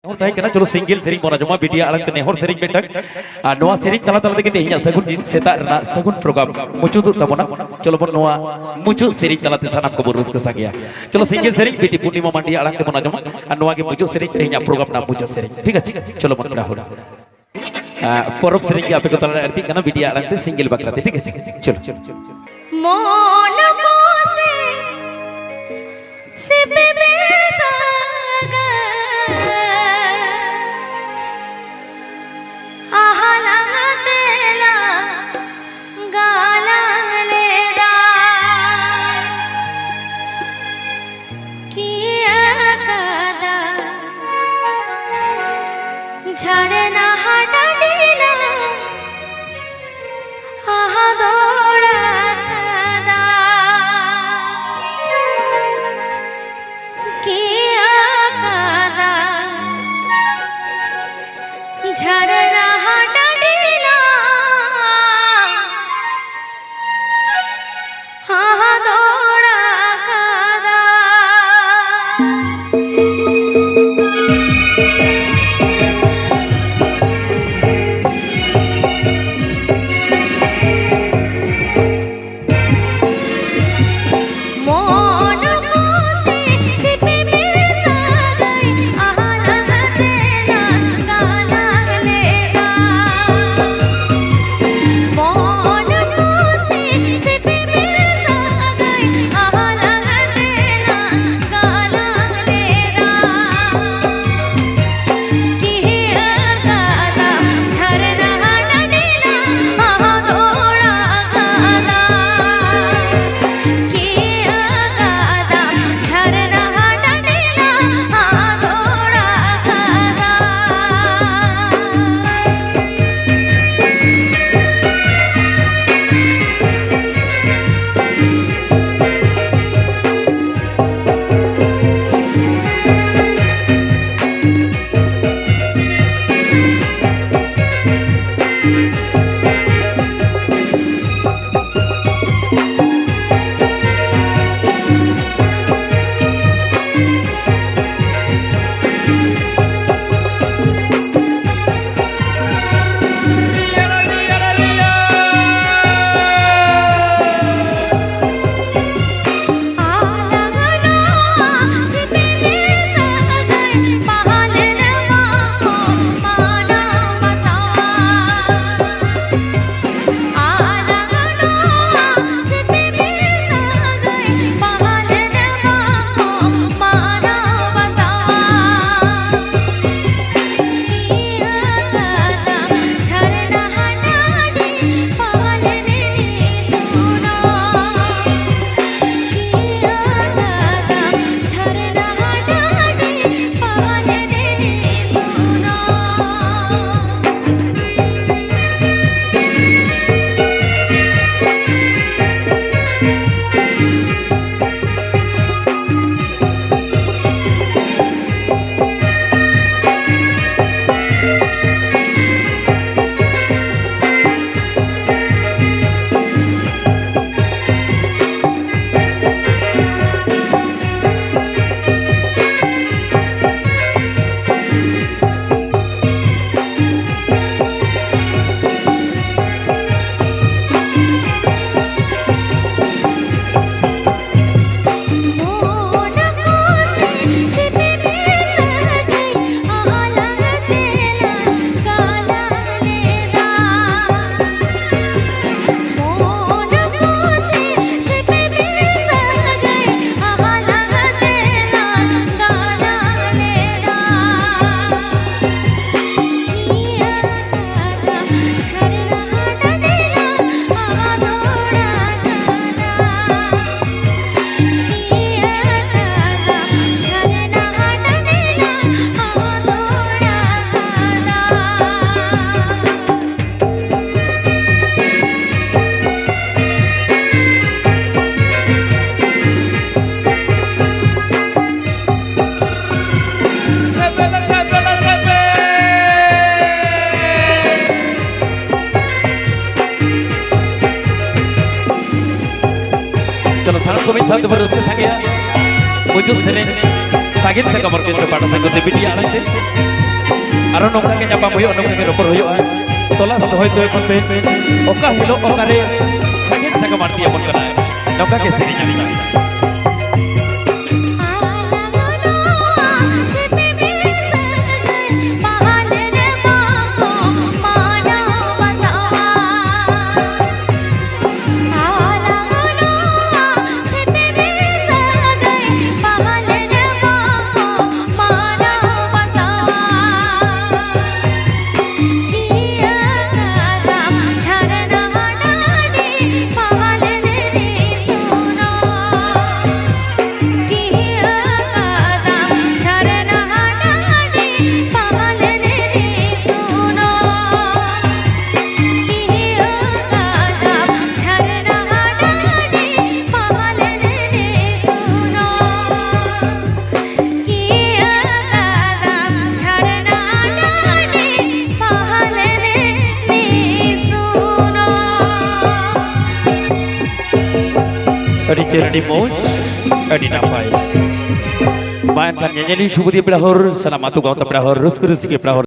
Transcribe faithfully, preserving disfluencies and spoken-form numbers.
ᱱᱮᱦᱚᱨ ᱛᱟᱦᱮᱸ ᱠᱟᱱᱟ, ᱪᱚᱞᱚ ᱥᱤᱝᱜᱮᱞ ᱥᱮᱨᱮᱧ ᱵᱚᱱ ᱟᱸᱡᱚᱢᱟ, ᱵᱤᱴᱤᱭᱟ ᱟᱲᱟᱝ ᱛᱮ ᱱᱮᱦᱚᱨ ᱥᱮᱨᱮᱧ ᱢᱤᱫᱴᱟᱝ᱾ ᱟᱨ ᱱᱚᱣᱟ ᱥᱮᱨᱮᱧ ᱛᱟᱞᱟ ᱛᱟᱞᱟ ᱛᱮᱜᱮ ᱛᱮᱦᱮᱧᱟᱜ ᱥᱟᱹᱜᱩᱱ ᱥᱮᱛᱟᱜ ᱨᱮᱱᱟᱜ ᱥᱟᱹᱜᱩᱱ ᱯᱨᱳᱜᱨᱟᱢ ᱢᱩᱪᱟᱹᱫᱚᱜ ᱛᱟᱵᱚᱱᱟ᱾ ᱪᱚᱞᱚ ᱵᱚᱱ ᱱᱚᱣᱟ ᱢᱩᱪᱟᱹᱫ ᱥᱮᱨᱮᱧ ᱛᱟᱞᱟᱛᱮ ᱥᱟᱱᱟᱢ ᱠᱚᱵᱚᱱ ᱨᱟᱹᱥᱠᱟᱹ ᱥᱟᱸᱜᱮᱭᱟ᱾ ᱪᱚᱞᱚ ᱥᱤᱝᱜᱮᱞ ᱥᱮᱨᱮᱧ ᱵᱤᱴᱤ ᱯᱩᱨᱱᱤᱢᱟ ᱢᱟᱱᱰᱤ ᱟᱲᱟᱝ ᱛᱮᱵᱚᱱ ᱟᱸᱡᱚᱢᱟ᱾ ᱟᱨ ᱱᱚᱣᱟ ᱜᱮ ᱢᱩᱪᱟᱹᱫ ᱥᱮᱨᱮᱧ, ᱛᱮᱦᱮᱧᱟᱜ ᱯᱨᱳᱜᱨᱟᱢ ᱨᱮᱱᱟᱜ ᱢᱩᱪᱟᱹᱫ ᱥᱮᱨᱮᱧ, ᱴᱷᱤᱠ ᱟᱪᱷᱮ? ᱪᱚᱞᱚ ᱵᱚᱱ ᱯᱮᱲᱟ ᱦᱚᱲ᱾ ᱟᱸ, ᱯᱚᱨᱚᱵᱽ ᱥᱮᱨᱮᱧ ᱜᱮ ᱟᱯᱮ ᱠᱚ ᱛᱟᱞᱟᱨᱮ ᱟᱹᱲᱛᱤᱜ ᱠᱟᱱᱟ ᱵᱤᱴᱤᱭᱟ ᱟᱲᱟᱝ ᱛᱮ ᱥᱤᱝᱜᱮᱞ ᱵᱟᱠᱷᱨᱟ ᱛᱮ, ᱴᱷᱤᱠ ᱟᱪᱷᱮ? ᱪᱚᱞᱚ᱾ ᱢᱚᱱ ᱠᱚᱥᱮ ᱥᱤᱯᱤ ᱵᱮᱥᱟᱜᱟ, ᱟᱦᱟᱞᱟᱝ ᱛᱮᱞᱟ ᱜᱟᱞᱟᱝ ᱞᱮᱫᱟ᱾ ᱠᱤᱭᱟ ᱠᱟᱫᱟ ᱡᱷᱟᱨᱱᱟ ᱰᱟᱹᱰᱤ ᱞᱟ ᱟᱦᱟ ᱫᱚᱲᱟ ᱠᱟᱫᱟ᱾ ᱠᱤᱭᱟ ᱠᱟᱫᱟ ᱡᱷᱟᱨᱱᱟ ᱰᱟᱹᱰᱤ ᱞᱟ ᱟᱦᱟ ᱫᱚᱲᱟ ᱠᱟᱫᱟ᱾ ᱢᱚᱱ ᱠᱩᱥᱤ ᱥᱤᱯᱤ ᱵᱤᱨ ᱥᱟᱹᱜᱟᱹᱭ ᱟᱦᱟ ᱞᱟᱦᱟ ᱛᱮᱞᱟᱝ ᱜᱟᱞᱟᱝ ᱞᱮᱫᱟ᱾ ᱠᱚ ᱢᱤᱫ ᱥᱟᱶ ᱛᱮᱵᱚᱱ ᱨᱟᱹᱥᱠᱟᱹ ᱥᱟᱸᱜᱮᱭᱟ᱾ ᱢᱩᱪᱟᱹᱫ ᱥᱮᱨᱮᱧ ᱥᱟᱜᱮᱱ ᱥᱟᱠᱟᱢ ᱚᱨᱠᱮᱥᱴᱨᱟ ᱯᱟᱦᱴᱟ ᱥᱮᱫ ᱠᱷᱚᱱ ᱵᱤᱴᱤ ᱟᱲᱟᱝ ᱛᱮ᱾ ᱟᱨᱚ ᱱᱚᱝᱠᱟ ᱜᱮ ᱧᱟᱯᱟᱢ ᱦᱩᱭᱩᱜᱼᱟ, ᱱᱚᱝᱠᱟ ᱜᱮ ᱨᱚᱯᱚᱲ ᱦᱩᱭᱩᱜᱼᱟ᱾ ᱛᱚᱞᱟᱥ ᱫᱚᱦᱚᱭ ᱛᱟᱵᱚᱱ ᱯᱮ, ᱚᱠᱟ ᱦᱤᱞᱳᱜ ᱚᱠᱟᱨᱮ ᱥᱟᱜᱮᱱ ᱥᱟᱠᱟᱢ ᱟᱬᱛᱤ ᱟᱵᱚᱱ ᱠᱟᱱᱟ, ᱱᱚᱝᱠᱟ ᱜᱮ ᱥᱮᱨᱮᱧ ᱟᱹᱰᱤ᱾ ᱟᱹᱰᱤ ᱪᱮᱦᱨᱟ, ᱟᱹᱰᱤ ᱢᱚᱡᱽ, ᱟᱹᱰᱤ ᱱᱟᱯᱟᱭ᱾ ᱢᱟ ᱮᱱᱠᱷᱟᱱ ᱧᱮᱧᱮᱞᱤᱭᱟᱹ ᱥᱩᱵᱩᱫᱷᱤᱭᱟᱹ ᱯᱮᱲᱟ ᱦᱚᱲ, ᱥᱟᱱᱟᱢ ᱟᱹᱛᱩ ᱜᱟᱶᱛᱟ ᱯᱮᱲᱟ ᱦᱚᱲ, ᱨᱟᱹᱥᱠᱟᱹ ᱨᱟᱹᱥᱠᱟᱹ ᱯᱮᱲᱟ ᱦᱚᱲ,